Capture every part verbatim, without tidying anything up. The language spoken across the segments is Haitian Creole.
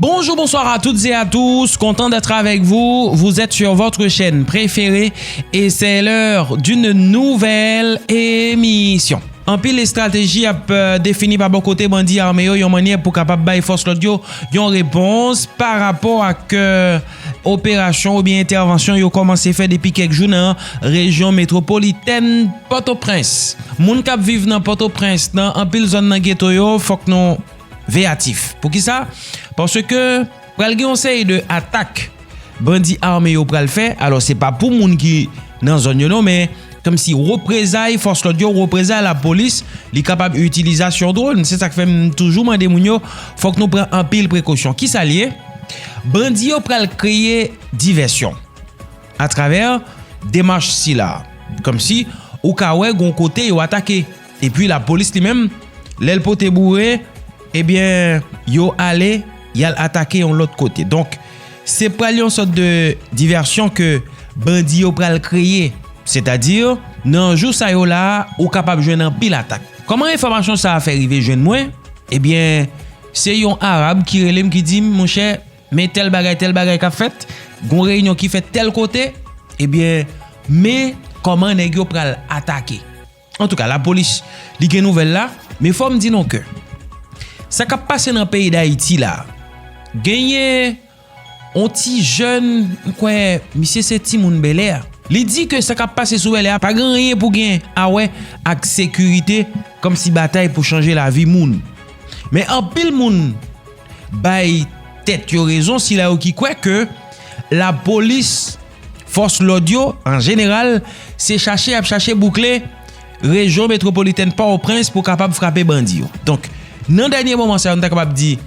Bonjour, bonsoir à toutes et à tous, content d'être avec vous. Vous êtes sur votre chaîne préférée et c'est l'heure d'une nouvelle émission. Anpil estrateji ap euh, defini pa bò kote bandi ame yo yon mannyè pou kapab bay fòs lòd yo yon repons pa rapò ak euh, operasyon oubyen entèvansyon yo kòmanse fè depi kèk jou nan rejyon metwopolitèn Pòtoprens. Moun k ap viv nan Pòtoprens, nan anpil zòn nan geto yo, fòk nou veyatif. Poukisa? Paske pral gen yon seri de atak bandi ame yo pral fè. Alò, se pa pou moun ki nan zòn yo non, men kòmsi reprezay fòs lòd yo, reprezay lapolis, li kapab itilizasyon dwòn. Se sa k fè m toujou mande moun yo, fòk nou pran anpil prekosyon. Kisa l ye? Bandi yo pral kreye divèsyon atravè demach sila. Kòmsi ou ka wè gon kote yo atake. Epi lapolis li menm, lè l pote boure, ebyen, yo ale, y al atake yon lòt kote. Donk, se pral yon sòt de divèsyon ke bandi yo pral kreye. Sètadi, nan jou sa yo la, ou kapab jwenn anpil atak. Kòman enfòmasyon sa a fè rive jwenn mwen? Ebyen, se yon Arab ki rele m, ki di m, monchè, men tèl bagay, tèl bagay k ap fèt, gon reyinyon ki fèt tèl kote, ebyen, men kòman nèg yo pral atake. Antouka, lapolis, li gen nouvèl la, men fò m di nou ke sa k ap pase nan peyi Dayiti la, genyen yon ti jèn, m kwè, misye se timoun bèlè. Li di ke sa k ap pase sou bèlè a pa gen anyen pou gen a wè ak sekirite, kòmsi batay pou chanje lavi moun. Men anpil moun bay tèt yo rezon, sila yo ki kwè ke lapolis, fòs lòd yo, an jeneral, se chache y ap chache boukle rejyon metwopolitèn Pòtoprens pou kapab frape bandi yo. Donk, nan dènye moman sa yo, nou ta kapab di,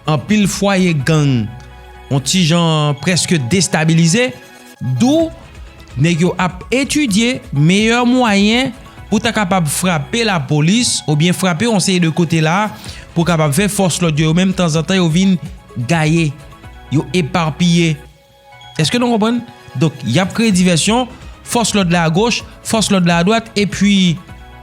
anpil fwaye gang, yon ti jan prèske destabilize, dou nèg yo ap etidye meyè mwayen pou ta kapab frape lapolis oubyen frape yon seri de kote la pou kapab fè fòs lòd yo, yo menm tanzantan yo vin gaye, yo epapiye. Èske nou konprann? Donk, y ap kreye divèsyon, fòs lòd la agoch, fòs lòd la adwat, epi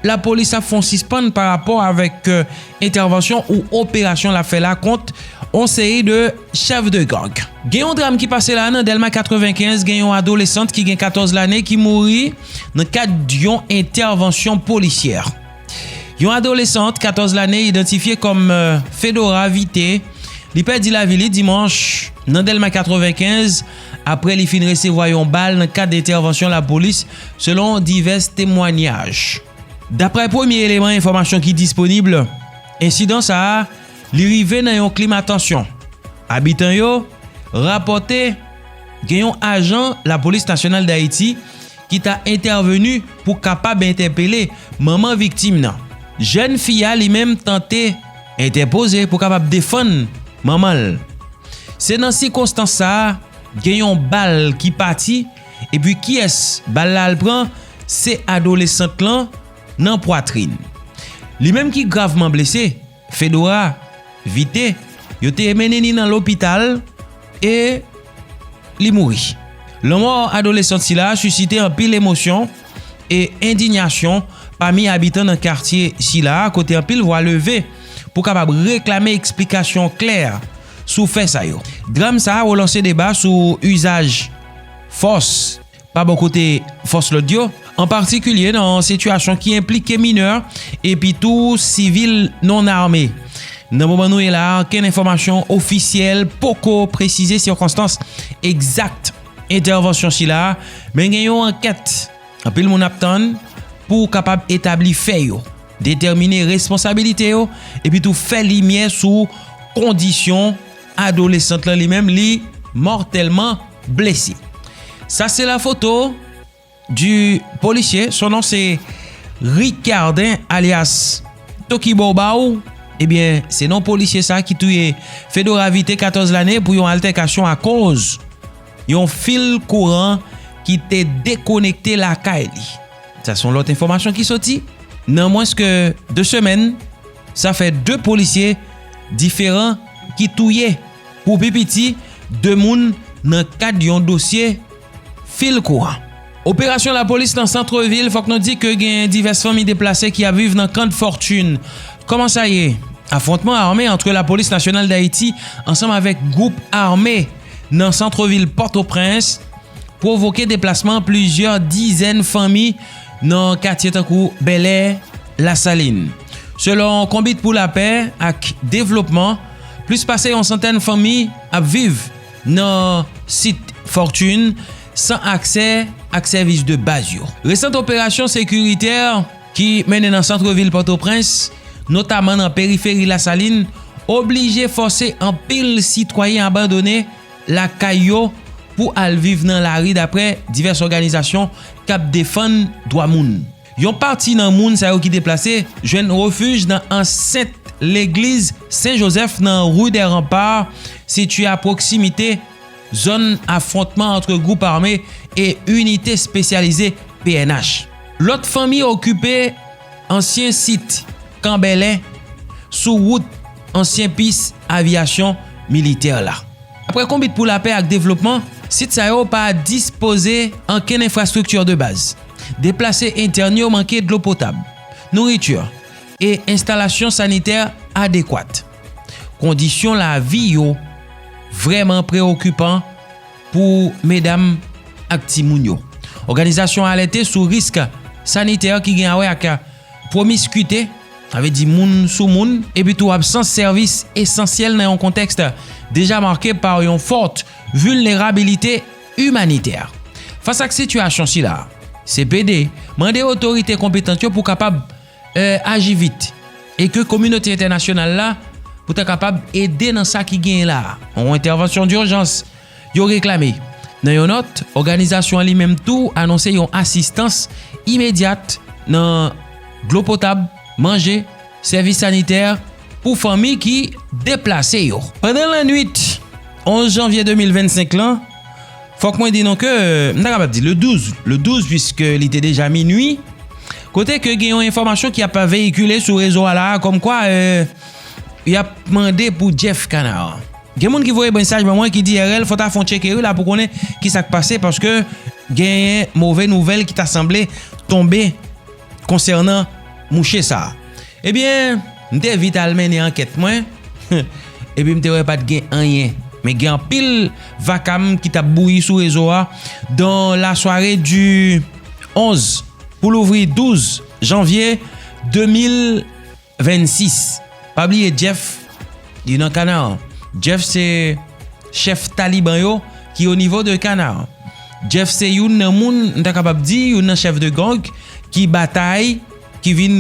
lapolis ap fè yon sispann pa rapò avèk euh, entèvansyon ou operasyon l ap fè la kont yon seri de chèf de gang. Gen yon dram ki pase la nan Dèlma katrevenkenz, gen yon adolesant ki gen katòz lane ki mouri nan kad yon entèvansyon polisyè. Yon adolesant katòz lane idantifye kòm euh, Fedora Vite, li pèdi lavi li dimanch nan Dèlma katrevenkenz apre li fin resevwa yon bal nan kad entèvansyon lapolis, selon divès temwanyaj. Daprè premye eleman enfòmasyon ki disponib, ensidan sa a, li rive nan yon klima tansyon. Abitan yo rapòte gen yon ajan Lapolis Nasyonal Dayiti ki ta entèveni pou kapab entèpele manman viktim nan. Jèn fi a li menm tante entèpoze pou kapab defann manman l. Se nan sikonstans sa a, gen yon bal ki pati, epi kiyès bal la al pran? Se adolesant lan nan pwatrin. Li menm ki gravman blese, Fedora Vite, yo te mennen li nan lopital e li mouri. Lanmò adolesant sila a sisite anpil emosyon e endiyasyon pami abitan nan katye sila a, kote anpil vwa leve pou kapab reklame eksplikasyon klè sou fè sa yo. Dram sa a relanse deba sou izaj fòs pa bò kote fòs lòd yo, an patikilye nan sitiyasyon ki enplike minè epi tou sivil non ame. Nan moman nou ye la a, okenn enfòmasyon ofisyèl poko presize sikonstans egzak entèvansyon sila a, men gen yon ankèt anpil moun ap tann pou kapab etabli fè yo, detèmine responsabilite yo, epi tou fè limyè sou kondisyon adolesant lan li menm li mòtèlman blese. Sa se la foto du policier, son nom se Ricardin alias Toki Bowbaw. Ebyen, se non polisye sa ki touye Fedora Vite, katòz lane, pou yon altèkasyon akoz yon fil kouran ki te dekonekte lakay li. Sa se yon lòt enfòmasyon ki soti. Nan mwens ke de semèn, sa fè de polisye diferan ki touye, pou pi piti, de moun nan kad yon dosye fil kouran. Operasyon lapolis nan sant vil, fòk nou di ke gen divès fanmi deplase ki ap viv nan Kant Fòtin. Kòman sa ye? Afwontman ame ant Lapolis Nasyonal Dayiti ansanm avèk gwoup ame nan sant vil Pòtoprens pwovoke deplasman plizyè dizèn fanmi nan katye tankou Bèlè, Lasalin. Selon Konbit pou Lapè ak Devlopman, plis pase yon santèn fanmi ap viv nan sit Fòtin san aksè ak sèvis de baz yo. Resant operasyon sekiritè ki mennen nan sant vil Pòtoprens, notaman nan periferi Lasalin, oblije fòse anpil sitwayen abandone lakay yo pou al viv nan lari, daprè divès òganizasyon k ap defann dwa moun. Yon pati nan moun sa yo ki deplase jwenn refij nan ansent legliz Sen Jozèf nan Rue des Remparts, sitiye a pwoksimite zòn afwontman ant gwoup ame e inite espesyalize P N H. Lòt fanmi okipe ansyen sit Kanbèlè sou wout ansyen pis avyasyon militè la. Daprè Konbit pou Lapè ak Devlopman, sit sa yo pa dispoze ankenn enfrastrikti de baz. Deplase entèn yo manke dlo potab, nouriti e enstalasyon sanitè adekwat. Kondisyon lavi yo vrèman preokipan pou medam ak timoun yo. Òganizasyon an alète sou risk sanitè ki gen a wè ak pwomiskite, sa vle di moun sou moun, epi tou absans sèvis esansyèl nan yon kontèks deja make pa yon fòt vilnerabilite imanitè. Fas ak sitiyasyon sila, C P D mande otorite konpetan yo pou kapab, e, aji vit e ke kominote entènasyonal la pou ta kapab ede nan sa ki genyen la a. Yon entèvansyon dijans, yo reklame. Nan yon nòt, òganizasyon an li menm tou anonse yon asistans imedyat nan dlo potab, manje, sèvis sanitè pou fanmi ki deplase yo. Pandan lannwit onz janvye de mil vennsenk lan, fòk mwen di nou ke, m ta kapab di le douz, le douz, piske li te deja minui, kote ke gen yon enfòmasyon ki ap veyikile sou rezo a la a, kòmkwa, e, y ap mande pou Jeff Canard. Gen moun ki voye mesaj ban mwen ki di, R L, fò w ta fè yon tcheke wi la pou konnen ki sa k pase, paske genyen move nouvèl ki ta sanble tonbe konsènan mouche sa a. Ebyen, m te vit al mennen ankèt mwen, epi m te wè pa t gen anyen. Men gen anpil vakam ki t ap bouyi sou rezo a, dans la soirée du onze pou louvri douz janvye de mil vennsis. Pa bliye Jeff, li nan Kanaran. Jeff se chèf Taliban yo ki o nivo de Kanaran. Jeff se youn nan moun, m ta kapab di, youn nan chèf de gang ki batay, ki vin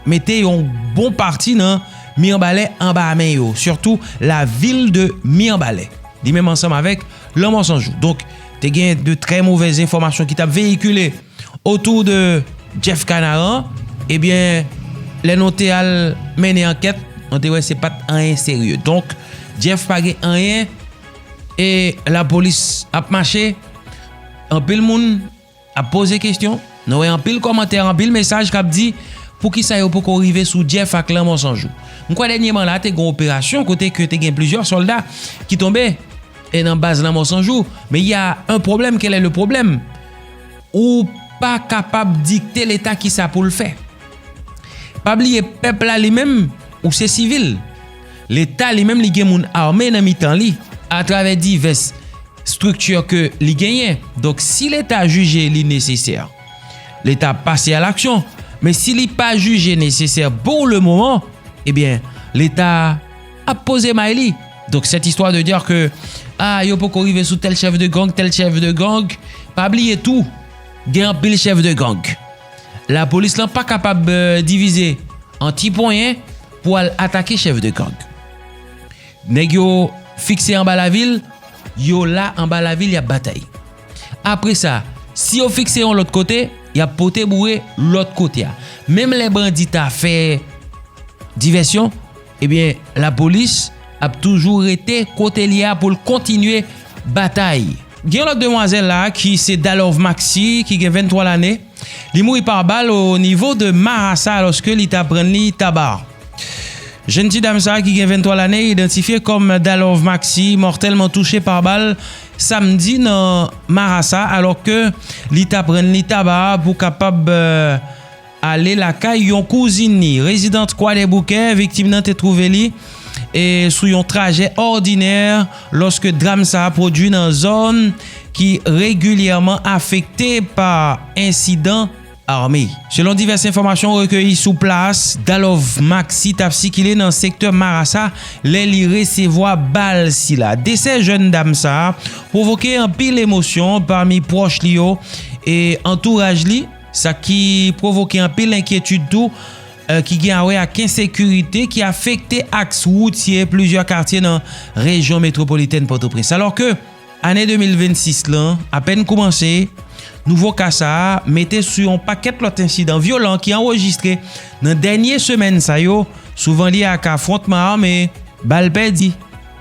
mete yon bon pati nan Mirebalais anba men yo, sitou lavil de Mirebalais. Li menm ansanm avèk Lanmò San Jou. Donk, te gen de trè movèz enfòmasyon ki t ap veyikile otou de Jeff Canaran, ebyen, lè nou te al mennen ankèt, nou te wè se pa t anyen serye. Donk, Jeff pa gen anyen e lapolis ap mache, anpil moun ap poze kesyon, nou wè anpil kòmantè, anpil mesaj k ap di, poukisa yo poko rive sou Jeff ak Lanmò San Jou. M kwè dènyèman la, te gen yon operasyon kote ke te gen plizyè sòlda ki tonbe e nan baz Lanmò San Jou. Men y a un problème, quel est le problème? Ou pa kapab dikte Leta kisa pou l fè. Pa bliye, pèp la li menm, ou se sivil. Leta li menm, li gen moun ame nan mitan li, atravè divès estrikti ke li genyen. Donk, si Leta jije li nesesè, Leta pase a laksyon. Men si li pa jije nesesè pou le moman, ebyen, Leta ap poze may li. Donk, cette histoire de dire que, ah, yo poko rive sou tèl chèf de gang, tèl chèf de gang, pa bliye tou, gen anpil chèf de gang. Lapolis lan pa kapab, euh, divize an ti ponyen pou al atake chèf de gang. Nèg yo fikse anba lavil, yo la anba lavil, y ap batay. Apre sa, si yo fikse yon lòt kote, y ap pote boure lòt kote a. Menm lè bandi ta fè divèsyon, ebyen, lapolis ap toujou rete kote li a pou l kontinye batay. Gen yon lòt demwazèl la ki se Dalove Maxi, ki gen venntwa lane. Li mouri pa bal o nivo de Marasa alòske li ta prann li taba. Jèn ti dam sa a ki gen venntwa lane, idantifye kòm Dalove Maxi, mòtèlman touche pa bal samdi nan Marasa alòske li ta prann li taba pou kapab, euh, ale lakay yon kouzin li. Rezidant Kwadèboukè, viktim nan te twouve li e sou yon trajè òdinè lòske dram sa a pwodui nan zòn ki regilyèman afekte pa ensidan ame. Selon divès enfòmasyon rekeyi sou plas, Dalove Maxi t ap sikile nan sektè Marasa lè li resevwa bal sila. Desè jèn dam sa a pwovoke anpil emosyon pami pwòch li yo e antouraj li, sa ki pwovoke anpil enkyetid tou, eh, ki gen a wè ak ensekirite ki afekte aks woutye plizyè katye nan rejyon metwopolitèn Pòtoprens. Alòske, ane de mil vennsis lan apèn koumanse, nouvo ka sa a mete sou yon pakèt lòt ensidan vyolan ki anrejistre nan dènye semèn sa yo, souvan lye ak afwontman ame, bal pèdi,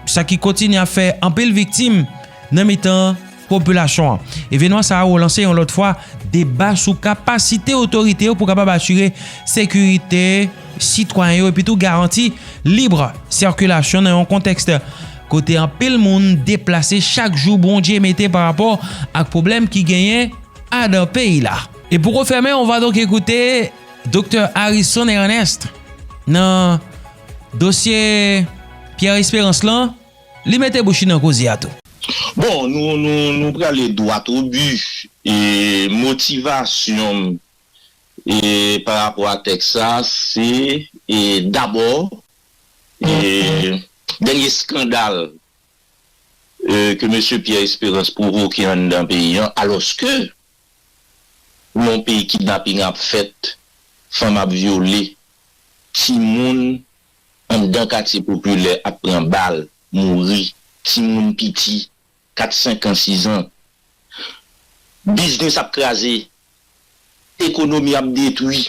sa ki kontinye ap fè anpil viktim nan mitan popilasyon an. Evènman sa a relanse yon lòt fwa deba sou kapasite otorite yo pou kapab asire sekirite sitwayen yo epi tou garanti lib sikilasyon nan yon kontèks kote anpil moun deplase chak jou Bondye mete pa rapò ak pwoblèm ki genyen adan peyi la. Et pour refermer, on va donc écouter Doktè Harrison Ernest nan dosye Pierre Espérance lan, li mete bouch li nan koze a tou. Bon, nou, nou, nou prale dwat o bi. E motivasyon m, e pa rapò a tèks sa, se, e dabò, e dènye eskandal, e, ke mesye Pierre Espérance pwovoke anndan peyi an, alòske nan yon peyi kidnaping ap fèt, fanm ap vyole, timoun anndan katye popilè ap pran bal, mouri, timoun piti, kat, senk an, sis an, biznis ap kraze, ekonomi ap detwi,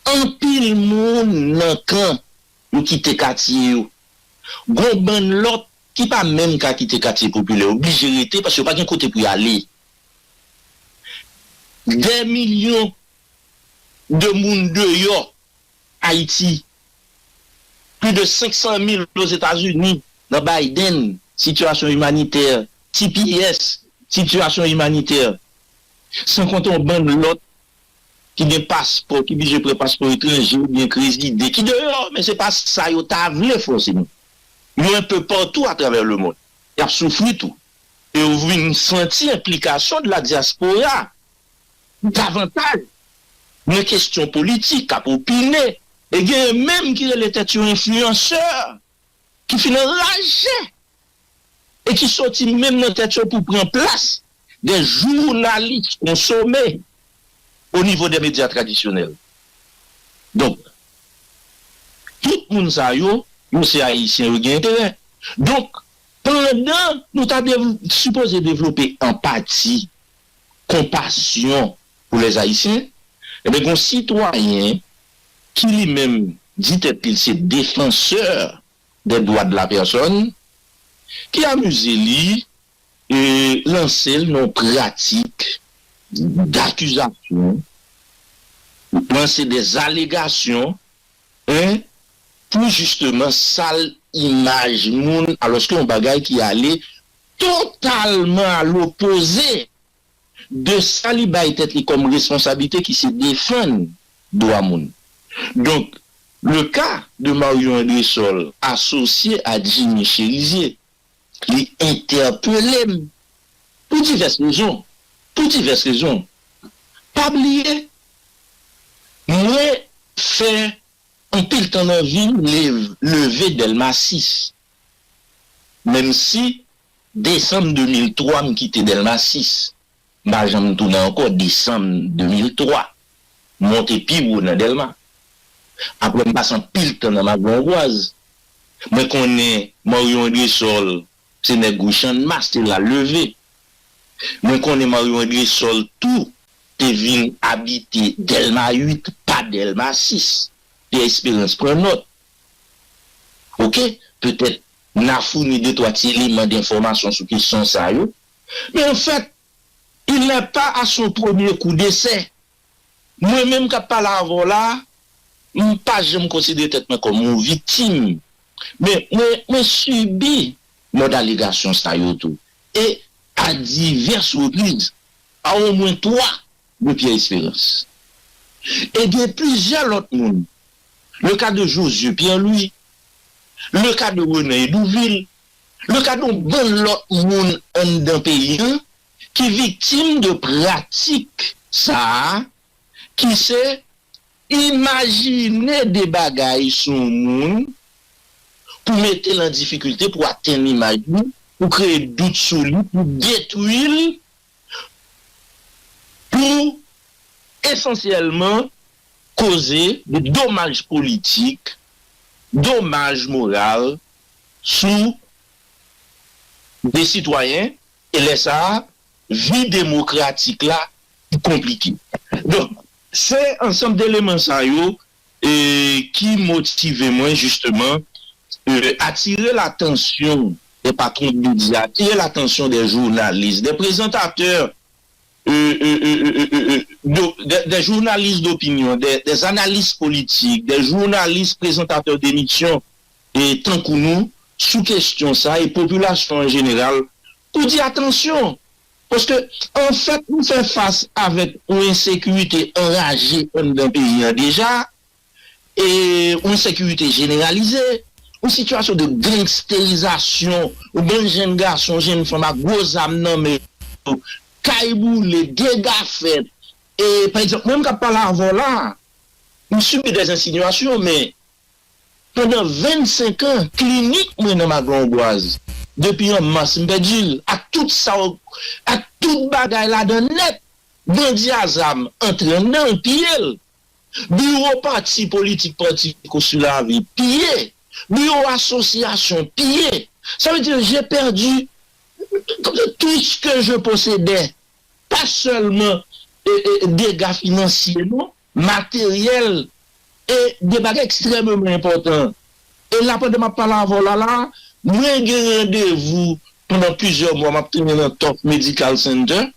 anpil moun nan kan yo kite katye yo. Gon bann lòt ki pa menm ka kite katye popilè yo, oblije rete paske yo pa gen kote pou y ale. Dè milyon de moun deyò Ayiti, plis de senk san mil Ozetazini, nan Biden, sitiyasyon imanitè, T P S, sitiyasyon imanitè, san konte yon bann lòt ki gen paspò, ki blije pran paspò etranje oubyen k rezide, ki deyò, men se pa sa yo ta vle fòseman. Yo enpe patou atravè lemonn. Y ap soufri tou. E yo vin santi enplikasyon de la dyaspora davantaj nan kesyon politik, k ap opine, e genyen menm ki rele tèt yo enfliyansè, ki fin anraje e ki soti menm nan tèt yo pou pran plas de jounalis konsome o nivo de medya tradisyonèl. Donk, tout moun sa yo, yo se Ayisyen, yo gen enterè. Donk, pandan nou ta dev, sipoze devlope anpati, konpasyon pou lèzayisyen, enben, gon sitwayen ki li menm di tèt li se defansè dè dwa de la pèsòn, ki amize li e lanse l nan yon pratik dakizasyon, lanse dè alegasyon, en, pou jisteman sal imaj moun, alòske yon bagay ki ale totalman a lopoze de sa li bay tèt li kòm responsablite ki se defann dwa moun. Donk, le ka de Marion Andrésol asosye a Jimmy Chérizier, li entèpele m pou divès rezon. Pou divès rezon. Pa bliye, mwen fè anpil tan nan vi m leve Dèlma sis. Menm si desanm de mil twa m kite Dèlma sis, m pa janm tounen ankò desanm de mil twa. M monte pi wo nan Dèlma. Apre m pase anpil tan nan Magon Angwaz. Mwen konnen Marion Andrésol se nèg Gwo Channmas, se la l leve. Mwen konnen Marion Andrésol tou te vin abite Dèlma uit, pa Dèlma sis. Pierre Espérance pran nòt. Oke, petèt n a founi de twa ti eleman denfòmasyon sou kesyon sa yo. Men anfèt, il n'est pas à son premier coup d'essai. Mwen menm k ap pale avè w la, m pa janm konsidere tèt mwen kòm yon viktim. Men mwen, mwen sibi mòd alegasyon sa yo tou. E a divès repriz, a omwen twa de Pierre Espérance. E gen plizyè lòt moun. Le ka de Josué Pierre-Louis, le ka de Renan Hédouville, le ka de yon bann lòt moun anndan peyi a ki viktim de pratik sa a, ki se imajine de bagay sou yon moun pou mete l an difikilte, pou atenn imaj li, pou kreye dout sou li, pou detwi l, pou esansyèlman koze de domaj politik, domaj moral sou de sitwayen, e lè sa a, vi demokratik la ki konplike. Donk, se ansanm de eleman sa yo e, ki motive mwen, jisteman, e, atire latansyon de patwon de medya, atire latansyon de jounalis, de prezantatè, e, e, e, e, e, e, e, de, de, de jounalis dopinyon, de, de analis politik, de jounalis prezantatè de emisyon, e tankou nou, sou kesyon sa, e popilasyon an jeneral, pou di atansyon. Paske, anfèt, nou fè fas avèk yon ensekirite anraje anndan peyi a deja, e yon ensekirite jeneralize, yon sitiyasyon de gangsterizasyon, yon bann jenn gason, jenn fanm ak gwo zam nan men yo, kay boule, dega fèt. E, pa egzanp, mwen menm k ap pale avè w la, m sibi de ensinyasyon, men pandan vennsenk an, klinik mwen nan Magle Wongwaz, depi an mas, m pèdi l, ak tout sa, ak tout bagay ladan nèt. Bandi a zam antre anndan l, piye l. Biwo pati politik, Pati Konsila Lavi, piye. Biwo asosyasyon, piye. Sa vle di, j'ai perdu tout ce que je possédais. Pa sèlman, e, e, dega finansye, non, materyèl, e de bagay ekstrèmeman enpòtan. E la, pandan m ap pale avè w la, la, mwen gen randevou pandan plizyè mwa, m ap trennen nan Top Medical Center.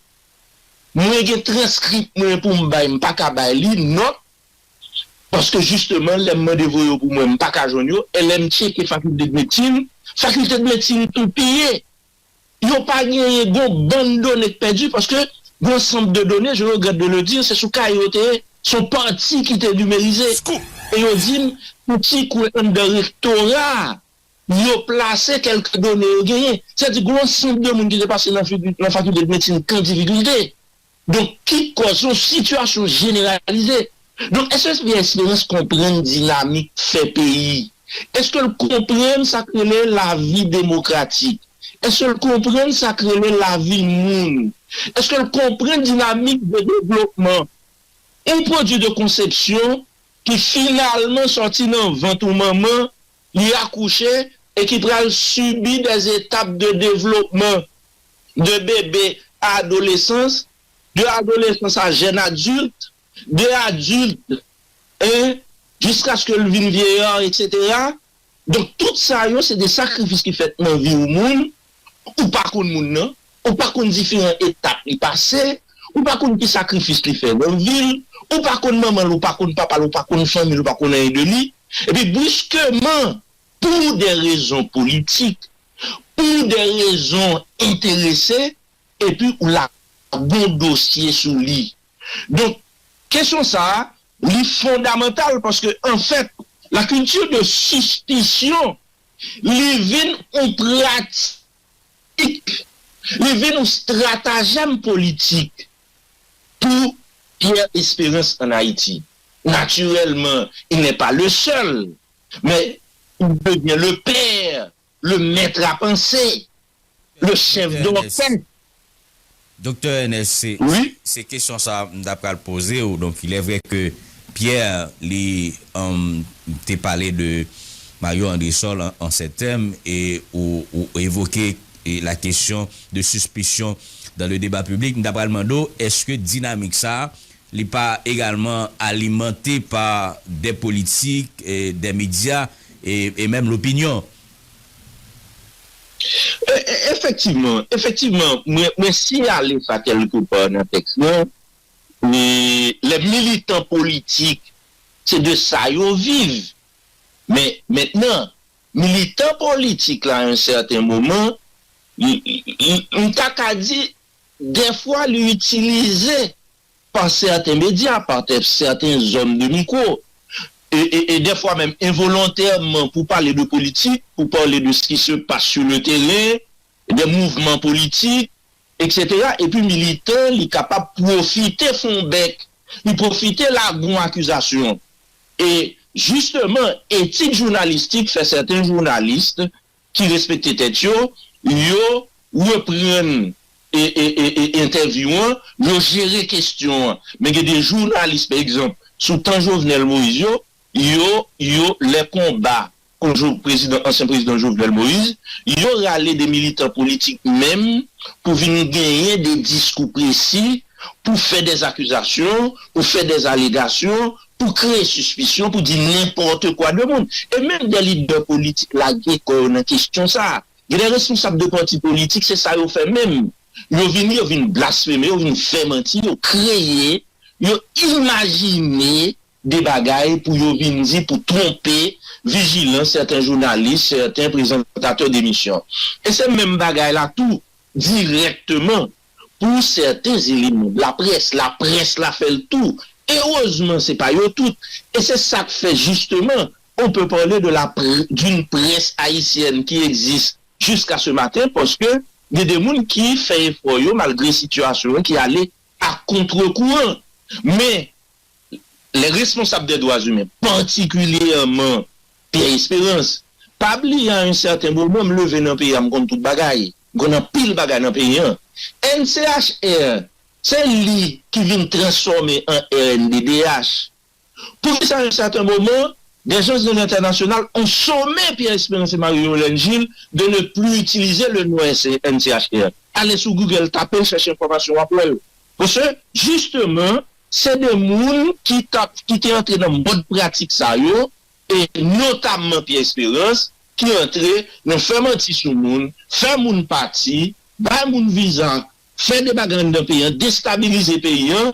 Mwen gen transkrip mwen pou m bay, m pa ka bay li, nòt, paske jisteman, lè m mande voye yo pou mwen, m pa ka jwenn yo, e lè m tcheke fakilte de medsin, fakilte de medsin tou piye. Yo pa genyen, gon bann done k pèdi, paske gon sant de done, je regrette de le dire, se sou kay yo te ye, se yon pati ki te nimerize. E yo di m, yon ti kwen anndan rektora a, yo plase kèlke done yo genyen. Sètadi, gon sant de moun ki te pase nan figi, nan fakilte de medsin k an difikilte. Donk, ki kòz yon sitiyasyon jeneralize. Donk, èske Pierre Espérance konprann dinamik fè peyi? Èske l konprann sa k rele lavi demokratik? Èske l konprann sa k rele lavi moun? Èske l konprann dinamik de devlopman? Yon pwodui de konsepsyon ki finalman sòti nan vant yon manman, li akouche e ki pral sibi des étapes de développement de bébé à adolescence, de adolescence à jeune adulte, de adulte, hein, jusqu'à ce que l vin vieillard, et cetera. Donk, tout sa yo, se de sakrifis ki fèt nan vi yon moun, ou pa konn moun nan, ou pa konn diferan etap li pase, ou pa konn ki sakrifis li fè nan vi l, ou pa konn manman l, ou pa konn papa l, ou pa konn fanmi l, ou pa konn anyen de li. Epi, briskeman, pou de rezon politik, pou de rezon enterese, epi ou la gon dosye sou li. Donk, kesyon sa a, li fondamantal paske, anfèt, la culture de suspicion, li vin yon pratik, li vin yon stratagèm politik pou Pierre Espérance en Haïti. Naturellement, il n'est pas le seul, mais il devient le père, le maître à penser, le chef d'orchestre. Doktè Ernest, se, se kesyon sa a m ta pral poze w. Donk, il est vrai que Pierre, li, um, te pale de Mario Andrésol an, an sèt tèm, e ou, ou evoke, e, la question de suspicion dans le débat public. M ta pral mande w, èske dinamik sa a, li pa egalman alimante pa de politik, e, de medya, e, e menm lopinyon? E, e, efektivman, efektivman, mwen, mwen siyale sa kèlkepa nan tèks lan, e lè militan politik, se de sa yo viv. Men, mentnan, militan politik la, a yon sèten moman, li, li, li, m ta ka di, dèfwa li itilize pa sèten medya, pa tè- sèten zòn de mikwo, e, e, e dèfwa menm envolontèman pou pale de politik, pou pale de ce qui se passe sur le terrain, de mouvman politik, et cetera. Epi militan, li kapab pwofite fon bèk, li pwofite lagon akizasyon. E jisteman, etik jounalistik fè sèten jounalis ki respekte tèt yo, yo reprann e, e, e, e, entèvyou an, yo jere kestyon an. Men gen de jounalis, pa egzanp, sou tan Jovenel Moïse yo, yo, yo, lè konba kont Jo- prezidan, ansyen prezidan Jovenel Moïse, yo rale de militan politik menm pou vin genyen de diskou presi, pou fè de akizasyon, pou fè de alegasyon, pou kreye sispisyon, pou di nenpòt kwa de moun. E menm de lidè politik lage kò yo nan kestyon sa a. Gen de responsab de pati politik, se sa yo fè menm. Yo vini, yo vin blasfeme, yo vin fè manti, yo kreye, yo imajine de bagay pou yo vin di, pou twonpe vijilans sèten jounalis, sèten prezantatè de emisyon. E se menm bagay la tou, dirèkteman, pou sèten eleman de laprès. Laprès la fè l tou. Erezman, se pa yo tout. E se sa k fè, jisteman, on peut parler de la pr- d'une presse haïtienne qui existe jusqu'à ce matin, paske gen de moun ki fè efò yo, malgre sitiyasyon an, ki ale a kontre kouran. Men, les responsables des droits humains, patikilyèman Pierre Espérance, pa bliye, a yon sèten moman, m leve nan peyi a, m konn tout bagay. M konn anpil bagay nan peyi an. N C H R, se li ki vin transfòme an R N D D H. Poukisa, a yon sèten moman, des gens de l'international ont sommé Pierre Espérance et Marie-Yolène Gilles de ne plus utiliser le nom N C H R? Ale sou Google, tape l, chèche enfòmasyon, w ap wè l. Paske, jisteman, se de moun ki t ap, ki te antre nan mòd pratik sa yo, e notamman Pierre Espérance, ki antre nan fè manti sou moun, fè moun pati, bay moun viza, fè de bagay anndan peyi an, destabilize peyi an,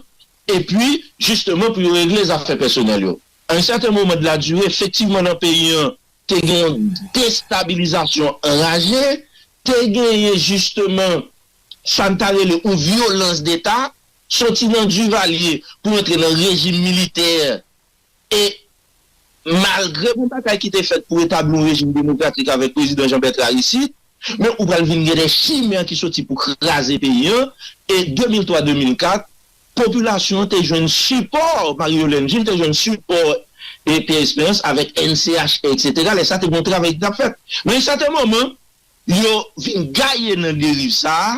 epi, jisteman, pou yo regle zafè pèsonèl yo. A yon sèten moman de la dire, efektivman, nan peyi an, te gen yon destabilizasyon anraje, te genyen, jisteman, sa n ta rele yon vyolans deta, soti nan Duvalier pou antre nan rejim militè. E malgre gen bagay ki te fèt pou etabli yon rejim demokratik avèk prezidan Jean Bertrand Aristide, men ou pral vin gen de chimè ki soti pou kraze peyi an. E de mil twa, de mil kat, popilasyon an te jwenn sipò, Marie-Yolène Gilles te jwenn sipò e Pierre Espérance avèk N C H R, et cetera. Lè sa te gen yon travay ki t ap fèt. Men, yon sèten moman, yo vin gaye nan deriv sa a,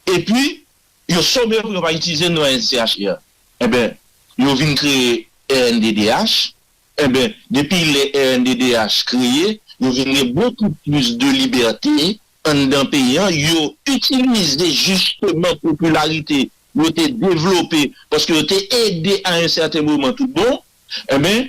epi yo some yo pou yo pa itilize non N C H R. Enben, yo vin kreye R N D D H. Enben, depi lè R N D D H kreye, yo vin gen bokou plis de libète anndan peyi an. Yo itilize jisteman popilarite yo te devlope, paske yo te ede a yon sèten moman tout bon. Enben,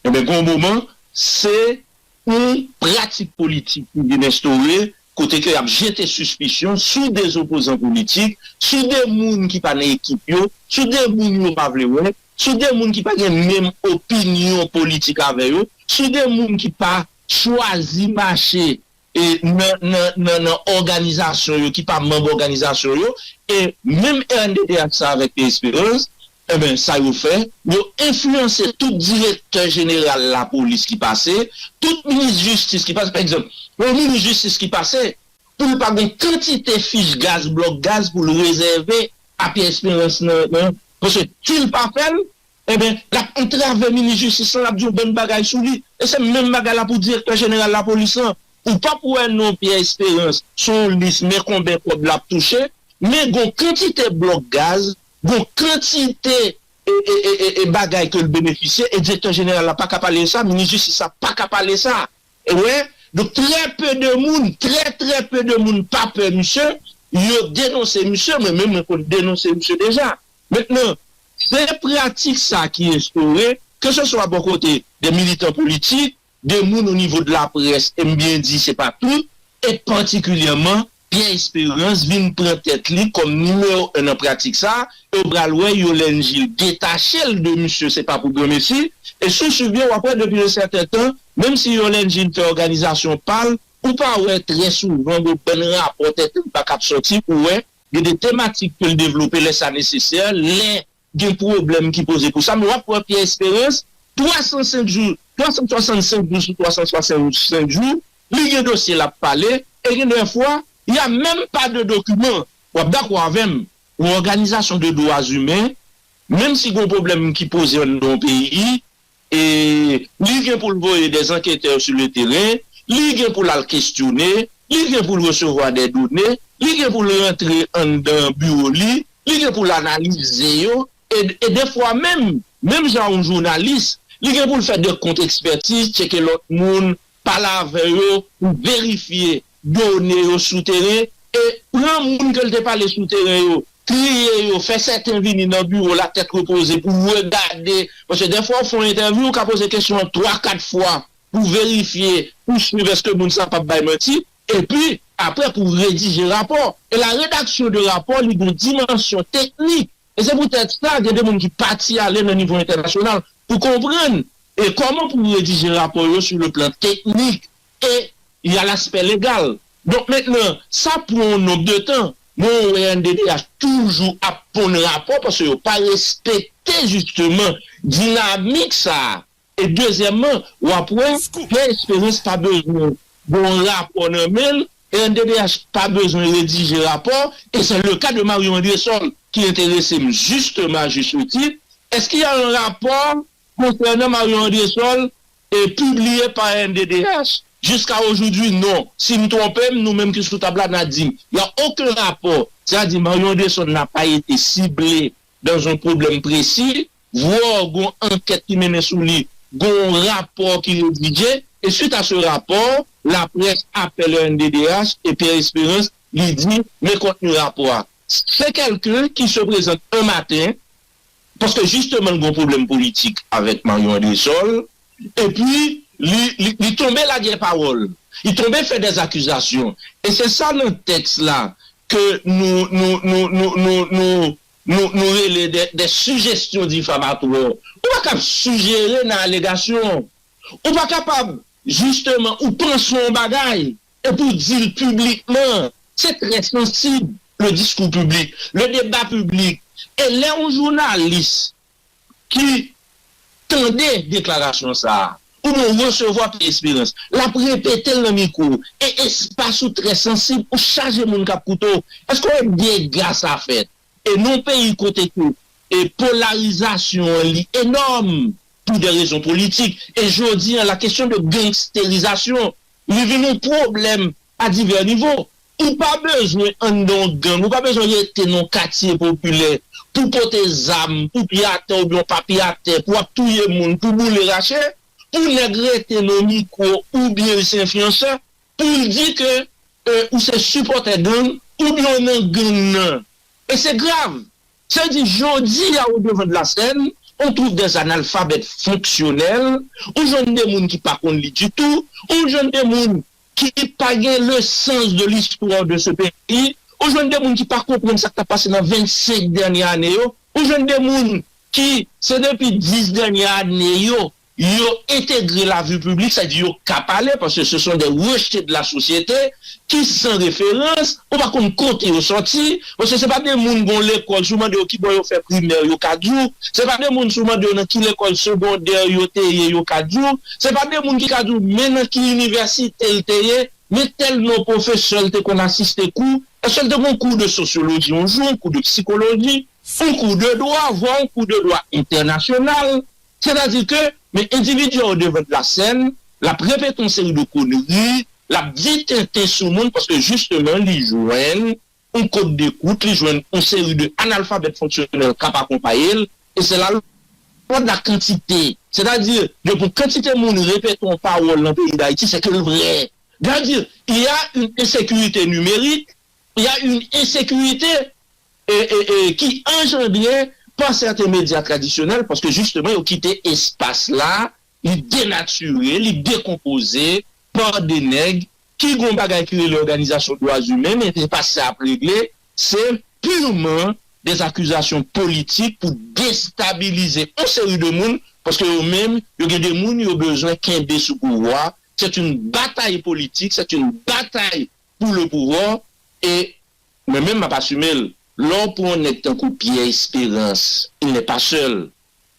Enben, gen yon moman, se yon pratik politik ki vin enstore, kote ke y ap jete sispisyon sou de opozan politik, sou de moun ki pa nan ekip yo, sou de moun yo pa vle wè, sou de moun ki pa gen menm opinyon politik avè yo, sou de moun ki pa chwazi mache e nan, nan, nan, nan òganizasyon yo, ki pa manm òganizasyon yo, e menm R N D D H sa avèk Pierre Espérance, enben, sa yo fè, yo enfliyanse tout direktè jeneral lapolis ki pase, tout minis jistis ki pase. Pa egzanp, yon minis jistis ki pase, pou l pa gen kantite fich gaz, blòk gaz pou l rezève a Pierre Espérance nan, nan, paske si l pa fè l, enben, l ap antrave minis jistis lan, l ap di yon bann bagay sou li. E se menm bagay la pou direktè jeneral lapolis lan. Ou p ap wè non Pierre Espérance sou yon lis men konbyen kòb l ap touche, men gon kantite blòk gaz, gon kantite e, e, e, e, e bagay ke l benefisye, e direktè jeneral la pa ka pale de sa, minis jistis la pa ka pale de sa. Ou wè? Donk, trè pe de moun, trè, trè pe de moun pa pè misye, yo denonse misye, mwen menm, mwen konn denonse misye deja. Mentnan, se pratik sa ki enstore, ke se swa bò kote de militan politik, de moun o nivo de laprès, e m byen di se pa tout, e patikilyèman, Pierre Espérance vin pran tèt li kòm nimewo en nan pratik sa, e w pral wè Yolène Gilles detache l de misye, se pa pou granmesi, e si w swiv byen, w ap wè depi yon sèten tan, menm si Yolène Gilles fè òganizasyon pa l, ou pa wè trè souvan gon bann rapò tèt anba k ap sòti pou wè gen de tematik ke l devlope lè sa nesesè, lè gen pwoblèm ki poze pou sa, men w ap wè Pierre Espérance, twa san senk jou, twa san swasannsenk jou sou twa san swasannsenk jou, li gen dosye l ap pale, e gen de fwa, y a menm pa de dokiman. W ap dakò avè m, yon òganizasyon de dwa imen, menm si gen yon pwoblèm ki poze anndan yon peyi, e li gen pou l voye dè anketè sou le teren, li gen pou l al kestyone, li gen pou l resevwa dè done, li gen pou l rantre anndan biwo li, li gen pou l analize yo, e, e defwa menm, menm jan yon jounalis, li gen pou l fè de kont ekspètiz, tcheke lòt moun, pale avè yo, pou verifye done yo sou teren, e pran moun ke l te pale sou teren yo, triye yo, fè sèten vini nan biwo l a tèt repoze pou regade, paske defwa w fè yon entèvyou, ou ka poze kesyon an twa, kat fwa pou verifye, pou swiv èske moun sa p ap bay manti, epi apre pou redije rapò. E la redaksyon de rapò, li gen dimansyon teknik. E se poutèt sa, gen de moun ki pati ale nan nivo entènasyonal pou konprann e kòman pou redije rapò yo sou le plan teknik e y a laspè legal. Donk mentnan, sa pran yon nonb de tan. Mwen wè R N D D H toujou ap ponn rapò paske yo pa respekte jisteman dinamik sa a. E dezyèmman, w ap wè, Pierre Espérance pa bezwen gen yon rapò nan men l, R N D D H pa bezwen redije rapò, e se le ka de Marion Andrésol ki enterese m jisteman, à juste titre. Est-ce qu'il y a un rapport concernant Marion Andrésol et publié par R N D D H? Jusqu'à aujourd'hui, non. Si m twonpe m, nou menm ki sou tab la, n a di m, il y a aucun rapport. C'est-à-dire, Marion Andrésol n'a pas été ciblée dans un problème précis. Vwò, gon ankèt ki mennen sou li, gon rapò ki redije, e suite à ce rapport, laprès apèl R N D D H e Pierre Espérance, li di, men kontni rapò a. Se kèlken ki se prezant un matin, paske jisteman l gon pwoblèm politik avèk Marion Andrésol, epi li, li, li tonbe lagè pawòl, li tonbe fè dè zakizasyon. E se sa nan tèks la ke nou, nou, nou, nou, nou, nou, nou, nou rele de, de sijestyon difamatwa. Ou pa kab sijere nan alegasyon. Ou pa kapab, jisteman, ou panse yon bagay, epi w di l piblikman. Se trè sansib, le discours public, le débat public. E lè yon jounalis ki tande deklarasyon sa a, oubyen w resevwa Pierre Espérance, l ap repete l nan mikwo, e espas ou trè sansib, ou chaje moun k ap koute w. Èske w wè dega sa fèt? E nan yon peyi kote ke e polarizasyon an li enòm pou de rezon politik, e jodi an, la kesyon de gangsterizasyon, li vin yon pwoblèm a divè nivo. Ou pa bezwen anndan yon gang, ou pa bezwen rete nan yon katye popilè pou pote zam, pou pye atè oubyen w pa pye atè, pou w ap touye moun, pou boule rache, pou nèg rete nan mikwo oubyen l se enfliyansè, pou l di ke e, ou se sipòtè gang, oubyen w nan gang nan. E se grav. Sa vle di, jodi a, au devant de la scène, on trouve des analphabètes fonctionnels, ou jwenn de moun ki pa konn li ditou, ou jwenn de moun ki pa gen le sens de l'histoire de ce pays, ou jwenn de moun ki pa konprann sa k t ap pase nan vennsenk dènye ane yo, ou jwenn de moun ki, se depi dis dènye ane yo, yo entegre lavi piblik, sa vle di yo ka pale, paske ce sont des rejetés de la société, ki san referans, ou pa konn kote yo sòti, paske se pa de moun gon lekòl, si w mande yo kibò yo fè primè, yo ka di w, se pa de moun si w mande yo nan ki lekòl segondè yo te ye, yo ka di w, se pa de moun ki ka di w men nan ki inivèsite l te ye, men tèl non pwofesè l te konn asiste kou, èske l te gon kou de sosyoloji yon jou, yon kou de psikoloji, yon kou de dwa, vwa yon kou de dwa entènasyonal, sètadi ke, men endividi a o devan de la sèn, l ap repete yon seri de konri, l ap di tenten sou moun, paske jisteman, li jwenn yon kod dekout, li jwenn yon seri de analfabèt fonksyonèl k ap akonpaye l, e se la lwa de la kantite. Sètadi, depi yon kantite moun repete yon pawòl nan peyi Dayiti, se ke l vrè. Sètadi, il y a une insécurité numérique, il y a une insécurité e, e, e, ki anjandre pa sèten medya tradisyonèl, paske jisteman, yo kite espas la, li denatire, li dekonpoze pa de nèg ki gon bagay ki rele òganizasyon dwa imen, men se pa sa y ap regle, se pirman de akizasyon politik pou destabilize yon seri de moun, paske yo menm, yo gen de moun yo bezwen kenbe sou pouvwa. C'est une bataille politique, c'est une bataille pour le pouvoir, e Mwen menm m ap asime l. Lè w pran yon nèg tankou Pierre Espérance, il n'est pas seul.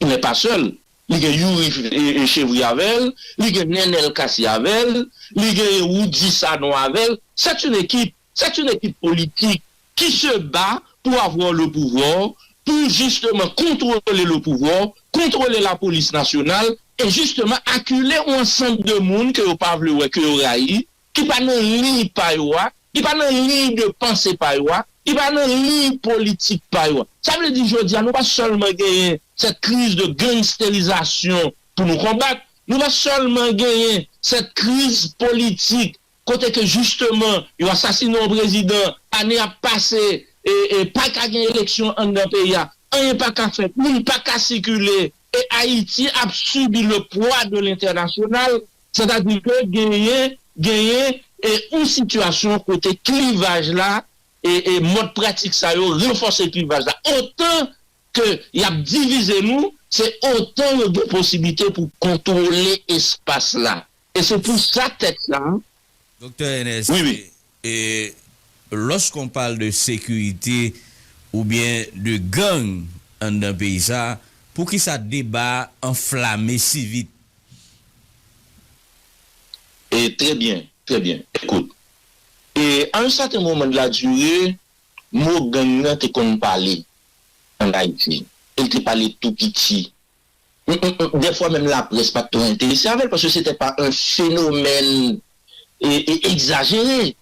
Il n'est pas seul. Li gen Youri e, e, Chevry avè l, li gen Nenel Cassy avè l, li gen Roudy Sanon avè l. C'est une équipe, c'est une équipe politique qui se bat pour avoir le pouvoir, pour justement contrôler le pouvoir, contrôler la police nationale, et justement acculer un ensemble de moun ke yo pa vle wè, ke yo rayi, ki pa nan liy pa yo a, ki pa nan liy de panse pa yo a, ki pa nan liy politik pa yo a. Sa vle di jodi a, nou pa sèlman genyen cette crise de gangsterisation pou nou konbat, nou pa sèlman genyen cette crise politique kote ke jisteman yo asasine yon prezidan, ane ap pase, e, e pa ka gen eleksyon anndan peyi a, anyen pa ka fèt, moun pa ka sikile, e Ayiti ap sibi le pwa de lentènasyonal, sètadi ke genyen, genyen e yon sitiyasyon kote klivaj la, e, e mòd pratik sa yo ranfòse klivaj la. Otan ke y ap divize nou, se otan yo gen posiblite pou kontwole espas la. E se pou sa tèks la. Doktè Ernest, wi, wi. E lorsqu'on parle de sécurité ou bien de gang anndan peyi sa, poukisa deba a anflame si vit? E très bien, très bien. Écoute, e à un certain moment de la durée, mo gang nan te konn pale an Ayiti. E l te pale tou piti. Dèfwa menm laprès pa t twò enterese avè l, paske se te pa yon fenomèn e, e egzajere.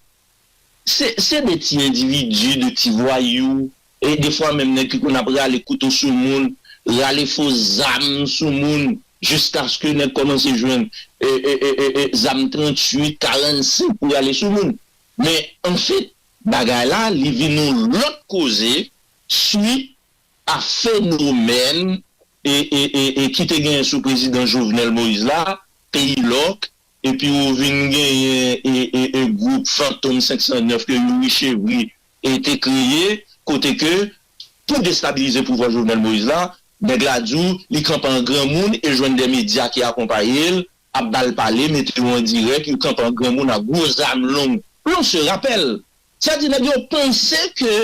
Se, se de ti endividi, de ti vwayou, e defwa menm nèg ki konn ap rale kouto sou moun, rale fo zam sou moun, jiskaske nèg kòmanse jwenn e, e, e, e, e, zam tranntuit, karannsenk pou rale sou moun. Men, anfèt, bagay la, li vin yon lòt koze, swit a fenomèn e, e, e, e ki te genyen sou prezidan Jovenel Moïse la, peyi lòk, epi ou vin genyen e, e, e gwoup Fantom senk san nèf ke Youri Chevry e te kreye, kote ke pou destabilize pouvwa Jovenel Moïse la, nèg la di w li kanpe an granmoun e jwenn de medya ki akonpaye l, ap ba l pale, mete yo an dirèk, yo kanpe an granmoun ak gwo zam long. L'on se rappelle, sa di nèg yo panse ke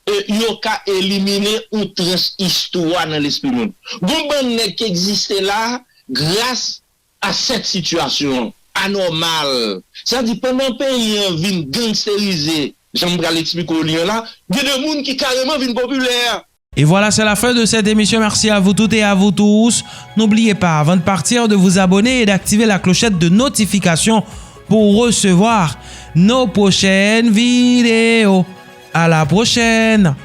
e, yo ka elimine yon trans istwa nan lespri moun. Gon bann nèg ki egziste la gras a sèt sitiyasyon anòmal. Sa di pandan peyi an vin gangsterize, jan m pral eksplike w li an la, gen de moun ki kareman vin popilè. Et voilà, c'est la fin de cette émission. Merci à vous toutes et à vous tous. N'oubliez pas, avant de partir, de vous abonner et d'activer la clochette de notification pour recevoir nos prochaines vidéos. À la prochaine!